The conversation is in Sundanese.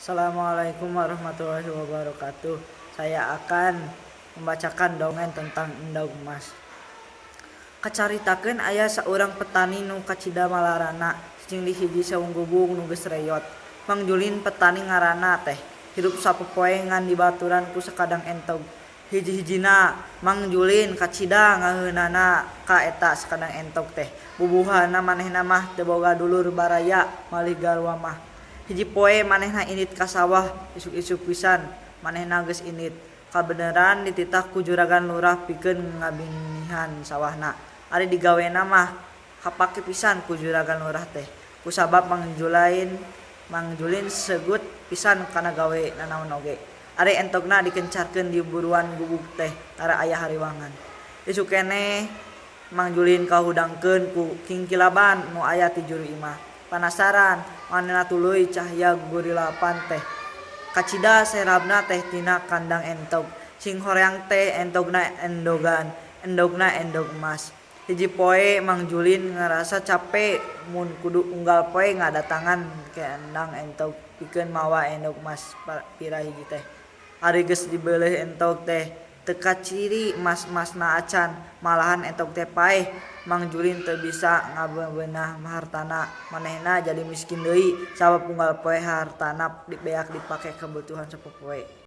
Assalamualaikum warahmatullahi wabarakatuh. Saya akan membacakan dongeng tentang endog emas. Kacaritakeun aya saurang petani nu kacida malarana cicing di hiji saung gubuk nu geus reyot. Mang Julin petani ngaranna teh. Hirup sapopoe ngan dibaturan ku sakadang entog. Hiji-hijina Mang Julin kacida ngaheunana ka eta sakadang entog teh. Bubuhana manehna mah teu boga dulur baraya malih garwa mah. Hiji poe manehna indit ka sawah isuk-isuk pisan manehna geus indit. Kabeneran dititah ku juragan lurah pikeun ngabinihan sawahna. Ari digawena mah kapake pisan ku juragan lurah teh. Kusabab Mang Julin segut pisan kana gawe nanaon oge. Ari entogna dikencarkeun di buruan gubuk teh tara aya hariwangan. Isuk keneh Mang Julin kahudangkeun ku kingkilaban nu aya ti juru imah. Panasaran manehna tuluy cahya gurilapan teh. Kacida serabna teh tina kandang entog. Sing hoream teh entogna endogan, endogna endog emas. Hiji poe Mang Julin ngarasa cape mun kudu unggal poe ngadatangan kandang entog pikeun mawa endog emas pira hiji teh. Ari geus dibeuleuh entog teh teu kaciri emas-emasna acan, malahan entog teh paeh. Mang Julin teu bisa ngabeunah hartana, manehna jadi miskin deui sabab unggal poe hartana beak dipake kebutuhan sapopoe.